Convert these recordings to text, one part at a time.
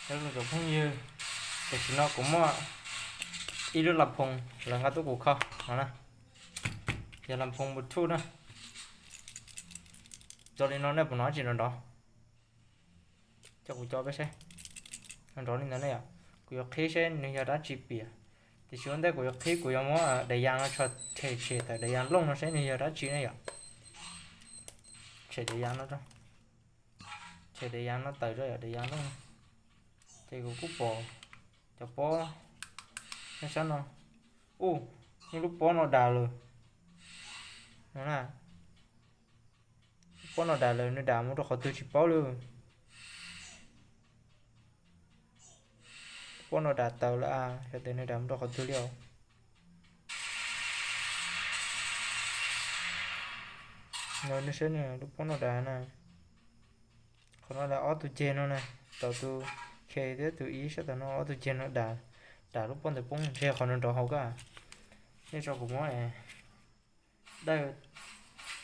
Cov phooj ywg, tam sim no kuv muaj ib lub las phoos lawv nqa tuaj kuv kho no na, yog las phoos Bluetooth na. Cov li no nej puas hnov tsis nrov nrov? Coj kuv coj peb saib. Nrov nrov li ntawd ne yom. Kuv yuav qhib saib nws yog dab tsi piam. Tiam sis ua ntej kuv yuav qhib kuv yuav muab daim yas no tshem tshem tawm daim yas looj no saib nws yog dab tsi ne yom. Tshem daim yas no, tshem daim yas no tawm yom, daim yas looj. Ces kuv kuj pom cov pob nyob sab no. Ub, muaj lub pob no dam lawm no na. Lub pob no dam lawm, nws dam mus rau qhov twg tsis paub li. Pob no dam tawm lawm a, xyov tias nws dam mus rau qhov twg li os. Lub pob no dam na. Qhov no dam ob tug ceg no na. Tau tus K thiab tus ib sab tom no, ob tug ceg no dam, dam lub pob ntawd poob ntshe qhov nrov nrov hauv ko. Nej tso kuv muab dawj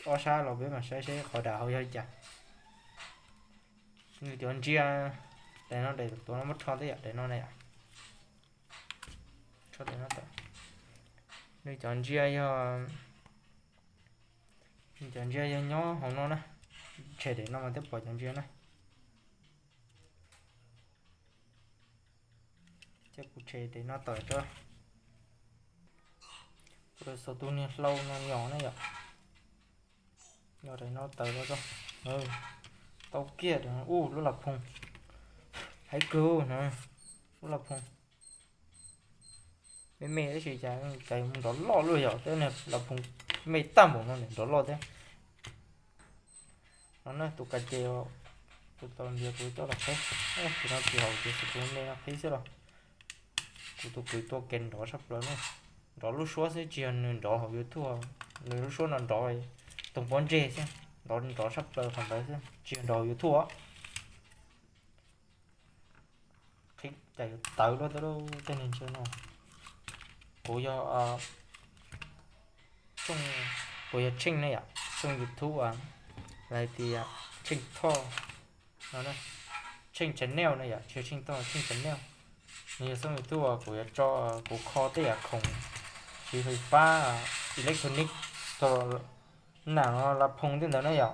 ob sab los peb mam saib seb qhov dam hauv yog li cas. Nws cov ntsia, daim no daim tuav no muab rho tej yam daim no na yom. Nws cov ntsia yog, nws cov ntsia yog nyob hauv no na. Tshem daim no mas thiaj pom cov ntsia na. Ces kuv tshem daim no tawm tso. Kuv xav tus niag hlau no nyom na yom. Nyom daim no tawm los tso. Tau kiag, ub, lub las phoos. Hais kawg no, lub las phoos me me tab sis cas cas mus nrov loj luaj yom, tej niag las phoos me tag npaum no nrov loj thiab. No na tus ka ces, tus tau ntiav kuv coj los qhib. Tus no tsis haum ces xwb, tus me no qhib xwb los. Kuv tus kwv tua kev nrov tshaj plaws na. Nrov lub suab xwb tsis yog nws nrov hauv YouTube, nws lub suab no nrov toog pob ntseg xwb, nrov nrov tshaj plaws qhov ntawd xwb tsis yog nrov hauv YouTube os. Qhib cas yuav tawv luaj tej niag ntsia no. Kuv yog, kuv yog Tsheej ne yom, Tsheej YouTube, lawv tias Tsheej Thoj no, Tsheej Channel ne yom, tsis yog Tsheej Thoj, Tsheej Channel. Nws yog xoob YouTube uas kuv yuav tso, kuv kho tej yam khoom siv fais fab, electronic, tau nam no las phoos tej ntawd na yom.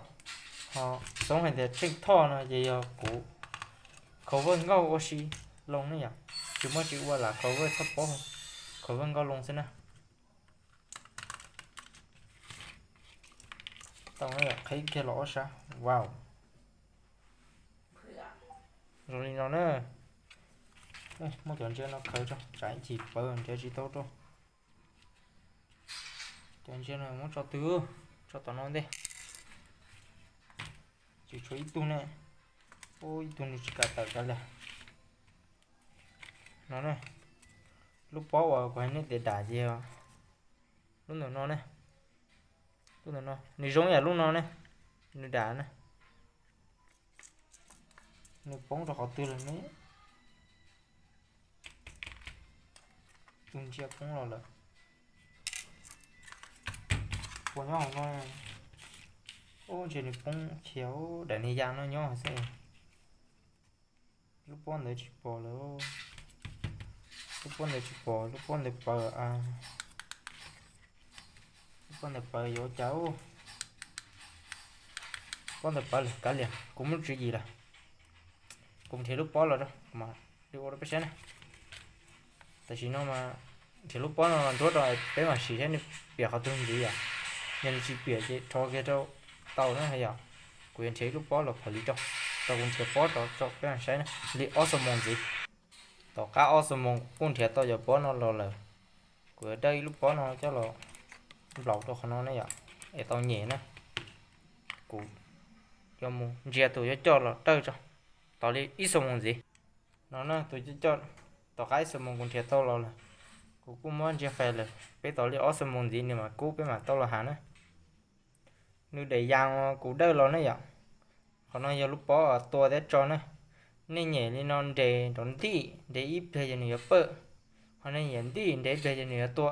Ho xoob hais tias Tsheej Thoj no ces yog kuv cover nkauj ua si loo ne yom, tsis muaj tsis ua lam cover txhob paub, cover nkauj loo xwb na. Tau na yom, qhib kiag los ob sab, wow. Zoo li no na. Muab cov ntsia no khaws tso, tsam ib chim pawv nrhiav tsis tau rau. Cov ntsia no muab tso twg, tso tom no ntej. Tsis tshuav ib tug ne. Ub, ib tug nws tsis kam tawm kav liam. No na, lub pob uas kuv hais nej tias dam ces lub ntawm no ne. Lub ntawm no nws zoo yam lub no ne, nws dam na. Nws poob rau qhov twg lawm ne? Tus ntsia poob los lawm. Puas nyob hauv no? Ub, ntshe nws poob khiav, daim niag ya no nyob xwb. Lub pob ntawd tsis pom lawm. Lub pob ntawd tsis pom, lub pob ntawd pawv. Lub pob ntawd pawv yuav ua cas? Pob ntawd pawv lawm, kav liam, kuv muaj tswv yim lawm. Kuv nrhiav lub pob los rau mas li ua rau peb saib na. Tam sim no mas nrhiav lub pob no los ntsuab rau peb mam sim saib nws piam qhov twg ntxiv yom. Yog nws tsis piam ces rho kiag rau tau na yom. Kuv yuav nrhiav ib lub pob los phem li rau, rau kuv nrhiav pob rau peb mam saib na li ob xuab moos ntxiv. Tom qab ob xuab moos kuv kuj nrhiav tau cov pob no los lawm. Kuv yuav dawj ib lub pob no coj los nplaum rau qhov no ne yom, es tau nyem na. Kuv yuav mus ntsia tus yuav coj los dawj tso, tos li ib xuab moos ntxiv. No na tus coj coj, tom qab ib xuab moos kuv nrhiav tau los lawm. Kuv kuj muab ntsia fais lawm, peb tos li ob xuab moos ntxiv nws mam kub peb mam tau los hais na. Nws daim yas kuv dawj los ne yom. Qhov no yog lub pob tua thiab tso na. Nej nyem li no nres nrov ntij, nres ib pliag ces nws yuav pawj. Ho nej nyem ntij nres ib pliag ces nws yuav tua.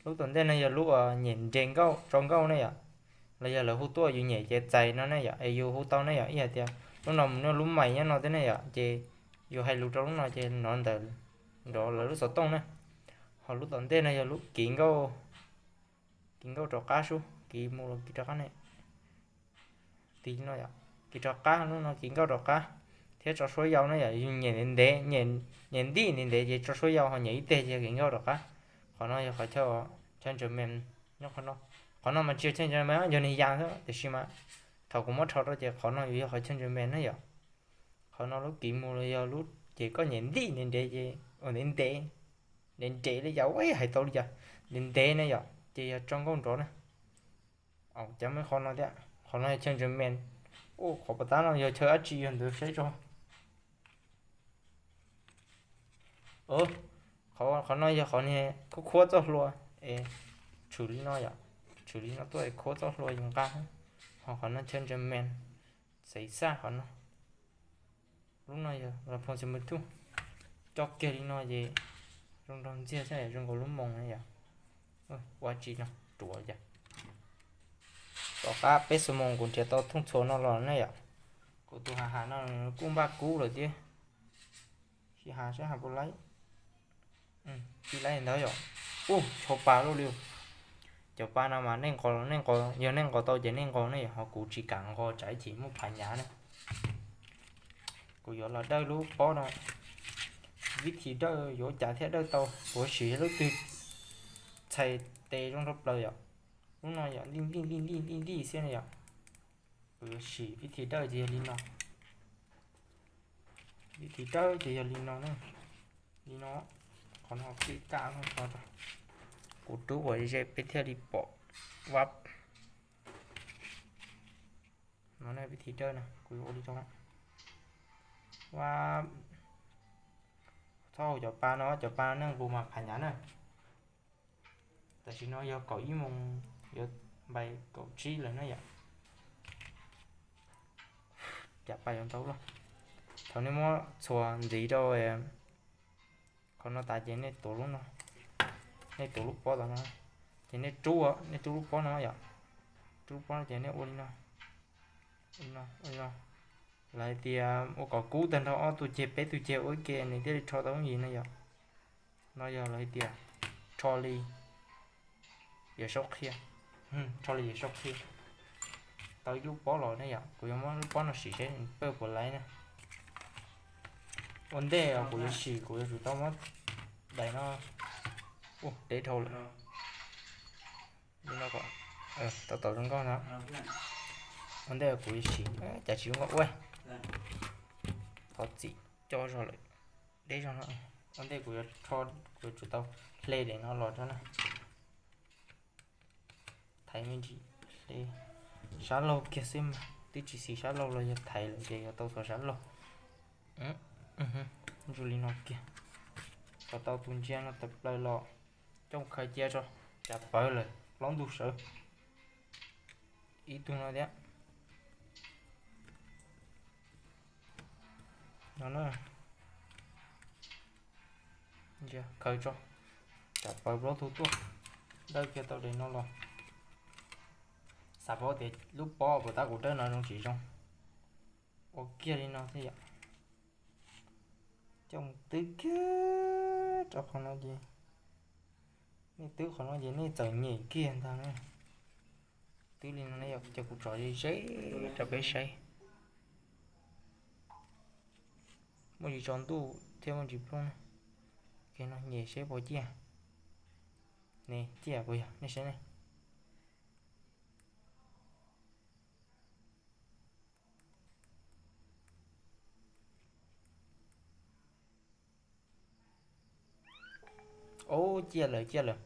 Lub tom ntej no yog lub uas nyem nres nkauj tso nkauj ne yom. Los yog lawv hu tuaj yus nyem ces txais no ne yom, es yus hu tau ne yom. Ib hais tias lub no mus noj lub mais nyob no thiab ne yom, ces Yus hais lus rau lub no ces nov ntawm nrov lawv lub xov tooj na. Ho lub tom ntej no yog lub kiv nkauj, kiv nkauj rov qab sub, kiv mus los kiv rov qab ne. Tig li no yom, kiv rov qab, lub no kiv nkauj rov qab, thiab tso suab yau na yom, yus nyem ntev ntev, nyem ntij ntev ntev ces tso suab yau, ho nyem ib teg ces kiv nkauj rov qab. Qhov no yog qhov chaw, chaw ntsaws mes nyob qhov no. Qhov no mas tsis yog chaw ntsaws mes, yog nws ya xwb, tiam sis mas thaum kuv muab rho rau ces qhov no yus yog qhov chaw ntsaws mes na yom. Qhov no lub kiv mus los yog lub ces koj nyem ntij ntev ntev ces, ua ntev ntev, ntev ntev li yom, hais tau li cas, ntev ntev na yom, ces yog tso nkauj nrov na. Cov me qhov no thiab, qhov no yog chaw ntsaws mes. Ua qhov puas tab no yog chaw dab tsi yog ntawd saib tso. Qhov no yog qhov niag khuab khuab txoj hlua es, tshwm li no yom, tshwm li no tuaj es khuab txoj hlua yus nqa. Ho qhov no chaw ntsaws mes, xaiv xaj qhov no. Lub no yog los phoo xi mws thuj, coj kiag li no ces zoo nraug ntxiag thiab zoo nkaus lub moos na yom. Ua tsis no ruam yom. Tom qab peb xuab moos kuv nrhiav tau thooj txhua no los na yom. Kuv tus ha ha no kuj npaj kub lawm thiab. Sij ha saib ha puas laib. Tsis laib ntawd yom. Ub, tsho pa luaj li. Cov pa no mas nej nqos, nej nqos, yog nej nqos tau ces nej nqos ne, ho kuv tsis kam nqos tsam ib chim muaj phav nyav ne. Kuv yuav los dawj lub pob no, vib thim dawj yuav cas thiaj dawj tau, kuv sim lub twg txhais tes zoo rau plaws yom. Lub no yom, ntij ntij ntij ntij ntij ntij xwb ne yom. Kuv yuav sim vib thim dawj ces yog li no. Vib thim dawj ces yog li no na. Li no, qhov no pib kaj no tso rau. Kuv rub ua ze peb thiaj li pom vab. No ne, vib thim dawj na, kuv yuav ua li no. Vab. Txhob ua cov pa no, cov pa no nej nqus mas phav nyav na. Tam sim no yog kaum ib moos, yuav npaim kaum tsib lawm na yom. Cas pa yuav ntau loj. Thaum nej muab txhuas ntxiv rau qhov no tas ces nej tuav lub no, nej tuav lub pob tom no, ces nej rub, nej rub lub pob no yom. Rub lub pob no ces nej ua li no, ua li no, ua li no. Lawv hais tias ua kom kub tag nrho ob tug ceg peb tug ceg ua ib ke nws thiaj li rho tau lub yim no yom. No yog lawv hais tias rho li yawm saub qhia, rho li yawm saub qhia. Tau ib lub pob los ne yom, kuv yuav muab lub pob no sim seb pawg puas laib na. Ua ntej kuv yuav sim kuv yuav tsum tau muab daim no, ua deb dhau lawm. Li no kom tau tau zoo nkauj no. Ua ntej kuv yuav sim, cas tsis zoo nkauj ua. Thov txim coj zog lawm, deb zog no. Ua ntej kuv yuav rho, kuv yuav tsum tau hle daim no los rau na. Thaiv me ntsis, hle sab laug kiag xwb mas, twb tsis xis sab laug los yog thaiv lawm ces yuav tau xov sab laug. Zoo li no kiag, kom tau tus ntsia no tawm plaws los, coj khaws cia tso, cas pawv lawm plaub ntug sawv. Ib tug no thiab. No na, khaws tso, cas pawv plaub tug tuaj, dawj kiag tau daim no los. Xav paub tias lub pob puas tab kuv dawj no zoo tsis zoo. Ua kiag li no thiab yom. Coj mus twb kiag rau qhov no ces, nej twb qhov no ces nej txawm nyem kiag ntag na. Twb li no ne yom, ces kuv tso ze ze rau peb saib. Muaj tsis tsaus ntuj thiab muaj tsis plooj ne. Kev no nyem seb puas ciaj. Ne, ciaj puas yog, nej saib ne. Ub, ciaj lawm, ciaj lawm.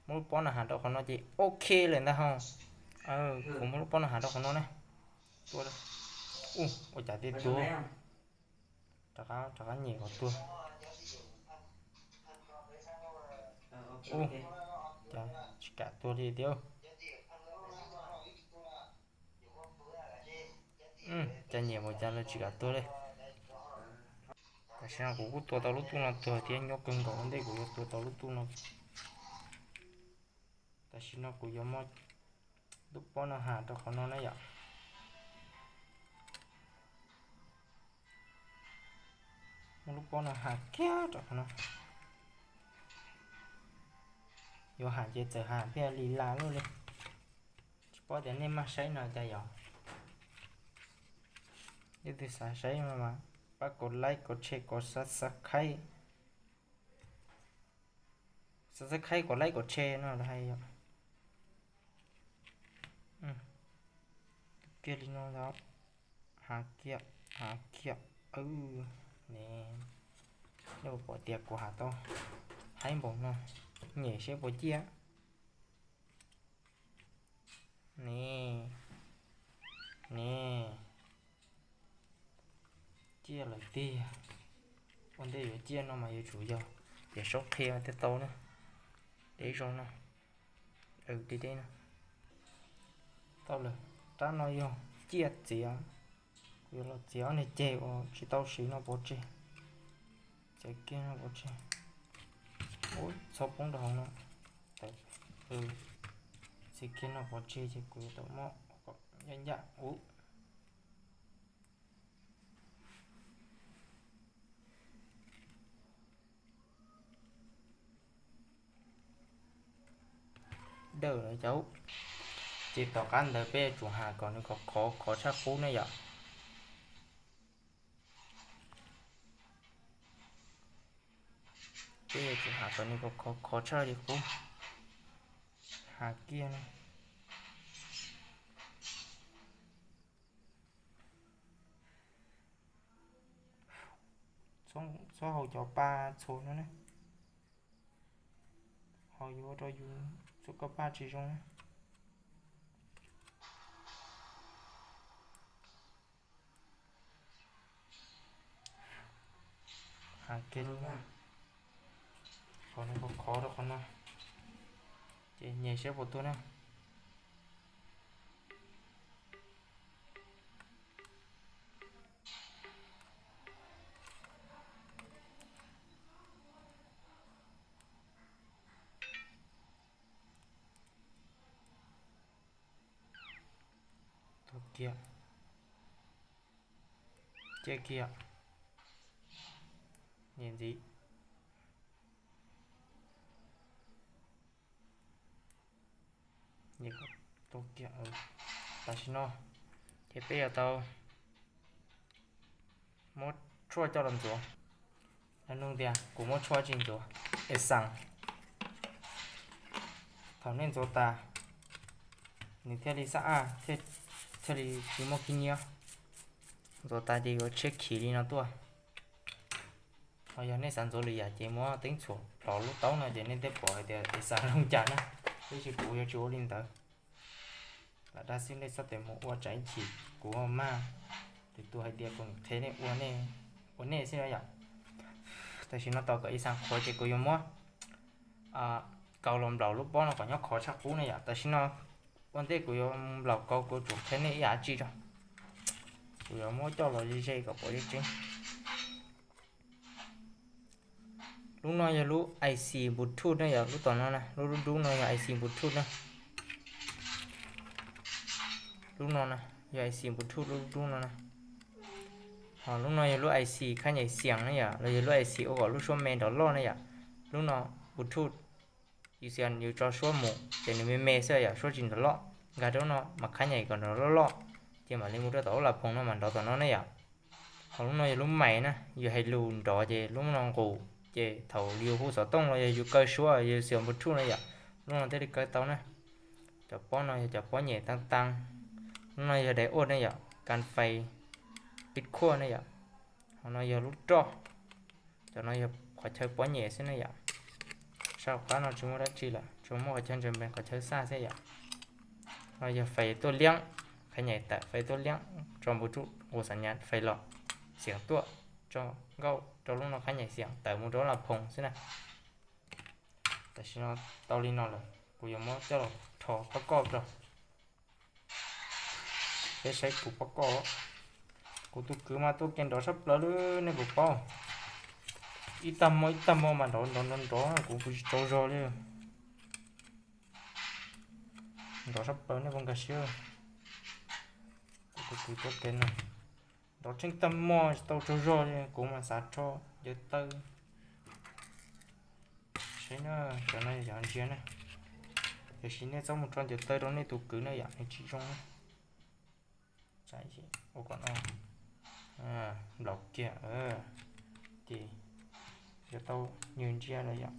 Muab lub pob no has rau qhov no ces ok lawm ntag ho. Kuv muab lub pob no has rau qhov no na. Ua cas tiag tuag. Rov qab nyem kom tuag. Ub, cas tsis kam tuag li tiag. Cas nyem mus cas lawv tsis kam tuag li. Tam sim no kuv kuj tua tau lub tuj no tuag thiab, nyob kawg nkaus ua ntej kuv yuav tua tau lub tuj no. Tam sim no kuv yuav muab lub pob no has rau qhov no na yom. Muab lub pob no has kiag rau qhov no. Yuav has ces txawm has thiaj li las luaj li. Tsis paub tias nej maj saib no cas yog. Leej twg xav saib no mas pab kom like kom share kom subscribe. Subscribe kom like kom share no los hais yom. Kiag li no ntag. Has kiag, has kiag. Ne, nej puas pom tias kuv has tau haib npaum no? Nyem seb puas ciaj. Ne, ne, ciaj lawm tiag. Ua ntej yuav ciaj no mas yuav tsum yog tias saub qhia thiaj tau na. Deb zog no, deb deb no. Tau lawm, rab no yog ciaj txiav. Kuv yuav los txiav ob niag ceg uas tsis tau siv no pov tseg. Txiav kiag no pov tseg. Ub, txhob poob rau hauv no. Txiav kiag no pov tseg ces kuv yuav tau muab ncaj ncaj ub. Dawm lawm cauv. Ces tom qab ntawd peb yuav tsum has kom nws khov khov khov tshaj qub ne yom. Peb yuav tsum has kom nws khov khov khov tshaj li qub. Has kiag no. Txhob haus cov pa txhuas no na, ho yuav ua rau yus txoj koj paj tsis zoo na. Has kiag li na, kom nws khov khov rau qhov no, ces nyem seb puas tuag na. Tuag kiag. Ciaj kiag. Nyem ntxiv. Tam sim no ces peb yuav tau muab tshuaj coj los ntxuav. Lawv nug tias kuv muab tshuaj tsi ntxuav. Es xaas, thaum nej ntxuav tas nws thiaj li xab aj, thiaj li tsis muaj khib nyiab. Ntxuav tas ces yuav tshiab khiv li no tuaj. Ho yog nej xav ntxuav lwm yam ces muab teeb txhuam plhov lub taub no ces nej thiaj pom hais tias es xaas zoo cas na. Tab sis kuv yuav tsis ua li ntawd. Lam dab xib nej txhob tes mus ua tsam ib chim kuv maj. Tus tus hais tias kuv qhia nej ua, ua nej xwb na yom. Tam sim no tau kom es xaas qhuav ces kuv yuav muab kaus los nplaum lub pob no kom nyob khov tshaj qub na yom. Tam sim no ua ntej kuv yuav nplaum kaus kuv tsum qhia nej ib yam tsi rau. Kuv yuav muab coj los ze ze kom pom ze tseeb. Lub no yog lub I C Bluetooth na yom, lub tom no na, lub dub dub no yog I C Bluetooth na. Lub no na, yog I C Bluetooth lub dub no na. Ho lub no yog lub I C khab nyais xias na yom, los yog lub I C ua kom lub suab me nrov loj na yom. Lub no Bluetooth, yus xias yus tso suab mus ces nws me me xwb yom, suab tsis nrov loj. Nkag rau lub no mas khab nyais kom nrov loj loj, ces mam li mus rau tom lub las phoos no mas nrov tom no na yom. Ho lub no yog lub mais na, yus hais lus nrov ces lub no nqus, ces thaum yus hu xov tooj los yog yus kaw suab yus xias Bluetooth na yom, lub no thiaj li kaw tau na. Cov pob no yog cov pob nyem taag taag. Lub no yog dais uaj ne yom, kas fais, pib khuaj ne yom. Ho no yog lub roj. Cov no yog qhov chaw pob nyem xwb ne yom. Sab hauv qab no tsis muaj dab tsi lawm, tsuas muaj qhov chaw ntsaws npees qhov chaw xaj xwb yom. No yog fais tuaj liab, qhab nyais tawm fais tuaj liab, tso npus tsuj nqus xav nyas fais los, xiam tuaj, tso nkauj rau lub no qhab nyais xiam tawm mus rau laj phoos xwb na. Tam sim no tau li no lawm, kuv yuav muab coj los rho pab koj rau. Peb saib kuv pab koj. Kuv tus kwv mas tuaj kev nrov sab plaws li nej puas paub. Ib tag hmo ib tag hmo mas nrov nrov nrov nrov kuv tsis tsaug zog li. Nrov sab plaws nej puas nkag siab. Kuv tus kwv tuaj kev no nrov tsheej tag hmo tsis tau tsaug zog li, kuv mas xav rho Ncaws taw, saib na, cov no yog ntsia na. Tiam sis nej txhob mus tso ncaws taw rau nej tus kwv na yom, nws tsis zoo na. Ua kom no nplaum kiag, ces yuav tau nws ntsia lawm yom.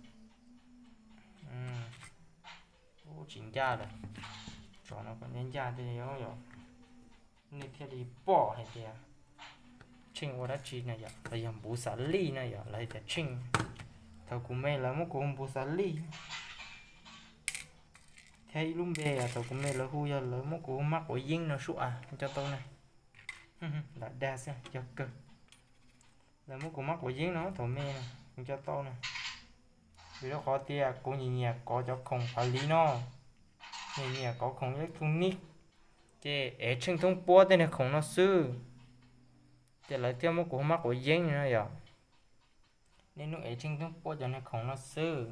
Ub, tsis ncaj lawm. Tsov no kom ncaj ncaj thiaj yog, nej thiaj li pom hais tias Tsheej ua dab tsi na yom, los yog npuv xav lij na yom, lawv hais tias Tsheej. Thaum kuv me lawv muab kuv hu npuv xav lij, thiab ib lub npe thaum kuv me lawv hu yog lawv muab kuv hu Mab Quav Yeeb no sub as, kuv nco tau na. Lam dag xwb yog kawg. Lawv muab kuv Mab Quav Yeeb no thaum me na, kuv nco tau na. Vim rau qhov tias kuv nyiam nyiam kov cov khoom phav li no, nyiam nyiam kov khoom electronic, ces ev Tsheej Toob Puab tej niag khoom no xwb. Ces lawv thiaj muab kuv hu Mab Quav Yeeb no yom. Nej hnub ev Tsheej Toob Puab cov niag khoom no xwb,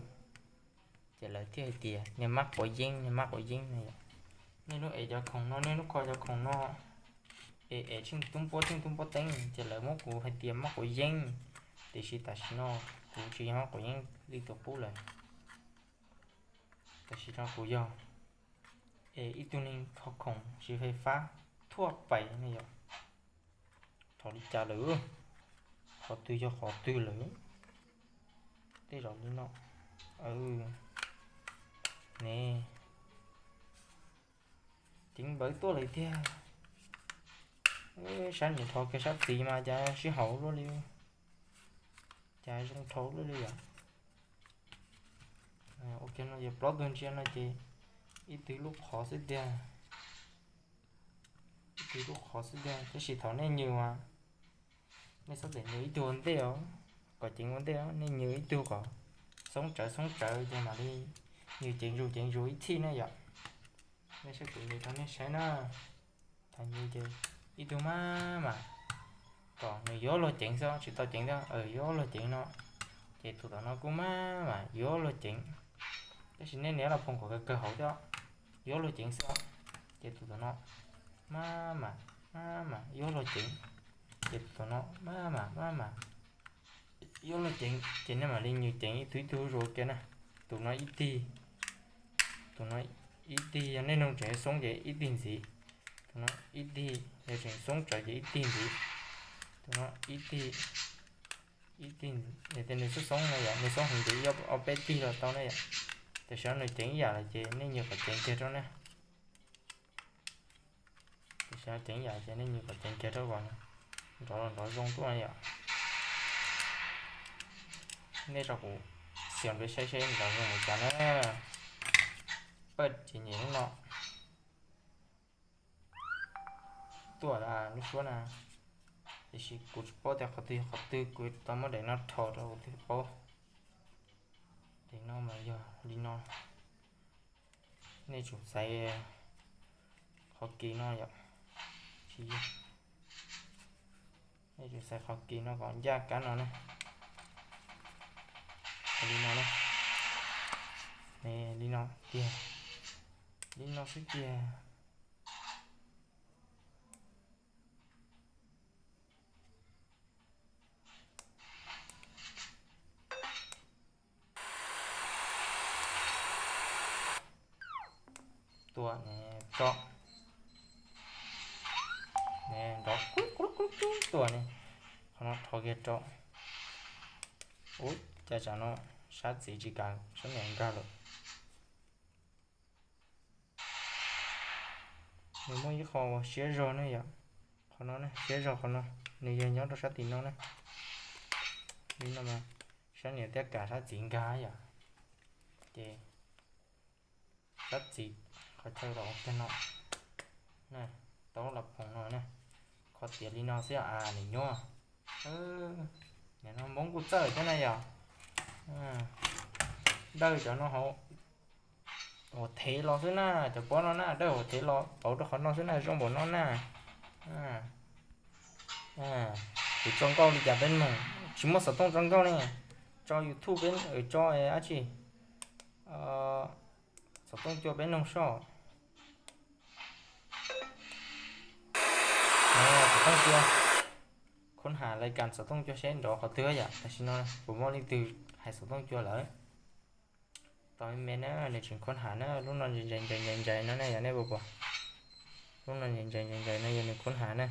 ces lawv thiaj hais tias niag Mab Quav Yeeb, niag Mab Quav Yeeb no yom. Nej hnub ev cov khoom no, nej hnub kho cov khoom no, es ev Tsheej Toob Puab, Tsheej Toob Puab teeb, ces lawv muab kuv hais tias Mab Quav Yeeb. Tiam sis tam sim no kuv tsis yog Mab Quav Yeeb li tus qub lawm. Tam sim no kuv yog es ib tug neeg kho khoom siv fais fab thuaj pais ne yom. Thov li cas lawm, qhov twg yog qhov twg lawm. Tej zaum li no ne, ceev npawv tuaj lawm tiag. Sab niam thov kiag sab txiv mas cas sib haum luaj li, cas zoo dhau luaj li yom. Ok, no yog plaub tug ntsia no ces ib tug lub qhov xwb tiag, ib tug lub qhov xwb tiag. Tab sis thaum nej nyeem as, nej txhob txawm nyeem ib tug ua ntej os, kom ceev ua ntej os, nej nyeem ib tug kom xoob tsawv xoob tsawv ces mam li nyeem ceev zus ceev zus ib txhij na yom. Nej saib kuv nyeem rau nej saib na. Thaum nyeem ces ib tug maj mam, kom nws yuav luag ceev xwb, tsis tau ceev thiab, yuav luag ceev no, ces tus tom no kuj maj mam yuav luag ceev. Tab sis nej niam los phoom kom kawg kawg hauv thiab, yuav luag ceev xwb, ces tus tom no maj mam maj mam yuav luag ceev, ces tus tom no maj mam maj mam yuav luag ceev, ces nej mam li nyeem ceev ib tug ib tug zuj zus kiag na. Tus no ib tig, tus no ib tig, yog nej noog tseem xoob ces ib tig ntxiv. Tus no ib tig, yog tseem xoob tsawv ces ib tig ntxiv. Tus no ib tig, ib tig, yog tias nws xoob xoob no yom, nws xoob heev ces ob peb tig los tau na yom. Tam sim no nws ceev ib yam lawm ces nej nyeem kom ceev kiag rau na. Tam sim no ceev ib yam ces nej nyeem kom ceev kiag rau kom nrov los nrov zoo tuaj na yom. Nej tso kuv xiam npe saib seb nrov zoo li cas na. Paj ces nyem lub no tuaj lub suab na. Tiam sis kuv tsis paub tias qhov twg yog qhov twg, kuv tau muab daim no rho rau kuv thiaj paub. Daim no mas yog li no. Nej tsum xaiv qhov kis no yom. Tsis yog, nej tsum xaiv qhov kis no kom ncaj kab no na. Li no na. Li no tiag, li no xwb tiag. Tua ne, tso ne, nrov kub kub kub kub tua ne. Qhov no rho kiag rau. Ub, cas tsam no sab txiv tsis kam sab niam nkag lawm. Nws muaj ib qho uas siab zog ne yom. Qhov no ne, siab zog qhov no, nws yog nyob rau sab tim no ne. Li no mas sab niam thiaj kam sab txiv nkag yom. Ces sab txiv qhov chaw los ua kiag no, tau los phoom no na. Qhov tias li no xwb a, nws nyob. Nim no Hmoob kuj txawj thiab na yom. Dawj cov no hauv, hauv thev los xwb na, cov pob no na, dawj hauv thev los pauv rau qhov no xwb na, zoo npaum no na. Kuv tso nkauj li cas peb mloog, tsis muaj xov tooj tso nkauj ne. Tso YouTube peb tso dab tsi, xov tooj cua peb mloog soj. Xov tooj cua, Khoob has lais kas xov tooj cua seb nrov qhov twg yom. Tam sim no puas muaj leej twg hais xov tooj cua lawm? Tau me me na, nws tseem khoob has na, lub no ntsais ntsais ntsais ntsais no ne yom, nej puas pom? Lub no ntsais ntsais ntsais ntsais no yog nws khoob has na.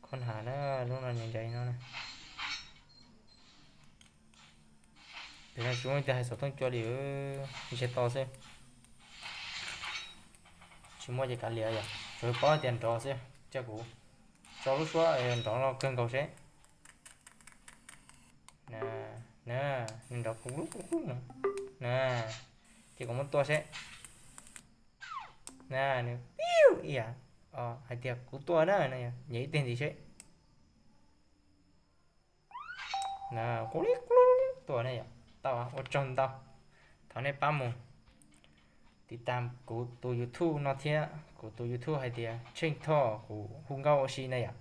Khoob has na, lub no ntsais ntsais no na. Tam sim no tsis muaj leej twg hais xov tooj cua li, ntshe tau xwb. Tsis muaj ces kav liam yom, tsuas paub tias nrov xwb. Cia kuv tso lub suab nrov no kawg nkaus seb. Na, na, nws nrov kuv lub kuv lub no. Na, ces kuv muab tua seb. Na, nws piu ib yam, hais tias kuv tua na, nyem ib teg ntxiv seb. Kuv li tua na yom. Tau, ua tsaug ntau. Thov nej pab mus tiv tas kuv tus YouTube no thiab, kuv tus YouTube hais tias Tsheej Thoj, kuv hu nkauj ua si na yom.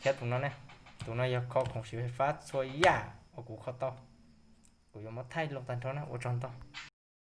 Thiab tus no ne, tus no yog kho khoom siv fais fab txhua yam uas kuv kho tau. Kuv yuav muab thaij loo tag nrho na, ua tsaug ntau.